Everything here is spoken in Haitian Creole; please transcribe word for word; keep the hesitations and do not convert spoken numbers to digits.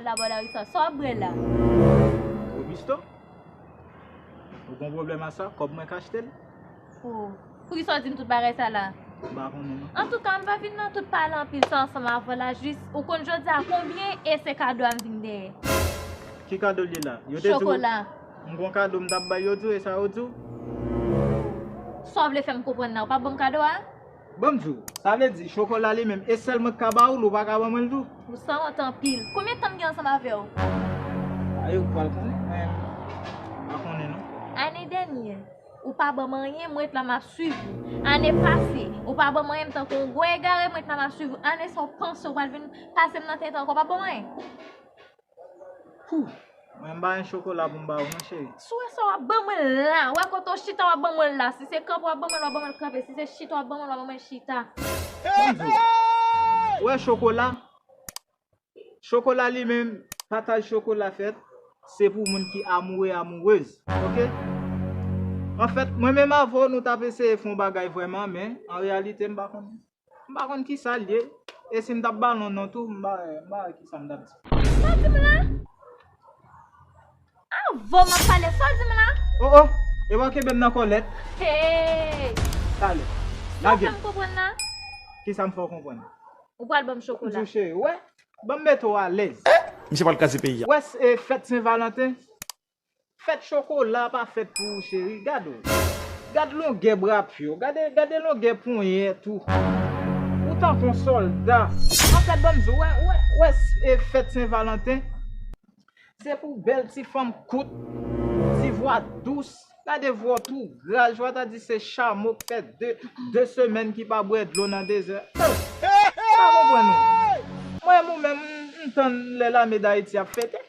Labò Larisa, sa w ap bwè la? Robusto? Ou gon pwoblèm a sa? Kòb mwen k achte l? Oh, poukisa w di m tout bagay sa la? M pa konnen non. Antouka, m pa vin nan tout pale anpil sa ansanm avè w la, jis ou konn jodi a konbyen e se kado a m vin dèyè. Ki kado l ye la? Yo te di w Chokola. M gon kado m t ap bay yo di w, e sa yo di w? Sa w vle fè m konprann la? Ou p ap ban m kado a? Ban m di w, sa vle di, Chokola li menm, e sèl mwen k ka ba ou l, ou pa ka ban mwen l tou? Ou sanwont anpil. Konbyen tan m gen ansanm avè w? A, yo k pral konnen, men m pa konnen non. Ane dènye, ou pa ban m anyen, m ret la m ap swiv ou. Ane pase, ou pa ban m anyen, m tankou yon gwo egare, m ret la m ap swiv ou. Ane sa w panse ou pral vin pase m nan tenten ankò, w p ap ban m anyen? Hou! Mwen m pa gen Chokola pou m ba ou non, cheri. Si w wè sa w ap ban mwen la, w wè kote w chita w ap ban mwen la. Si se kanpe w ap ban mwen, w ap ban mwen kanpe. Si se chita w ap ban mwen, w ap ban mwen chita. Ban m di w, ou wè Chokola? Chokola li menm, pataj Chokola fèt, se pou moun ki amoure, amourez, oke? Anfèt, mwen menm avè w, nou t ap eseye fè yon bagay vrèman, men an reyalite, m pa konn. M pa konn kisa l ye. E si m t ap ba l yon non tou, m pa, m pa wè kisa m t ap di. Sa w di m la? Avan m ap pale, sa w di m la? Oh, oh, e w a kenbe m nan kòlèt. Hey! Talè. Sa w fè m konprann la? Kisa m fè w konprann? Ou pral ban m Chokola. M di w cheri, wè, ban m mete w alèz. Misye pral kraze peyi a. Wè, e fèt Sen Valanten, fèt Chokola pa fèt pou ou, cheri. Gade w. Gad longè bra pye w. Gade, gade longè ponyèt ou. Ou tankou yon sòlda. Anfèt, ban m di w, wè, wè, wè, e fèt Sen Valanten, se pou bèl ti fanm kout, ti vwa dous. Gade vwa w tou gra, j w ta di se chamo k fè de, de semèn ki pa bwè dlo nan dezè. Oh, m pa konprann ou. Mwen, ou menm, m, m tann lè Lame Dayiti ap fete.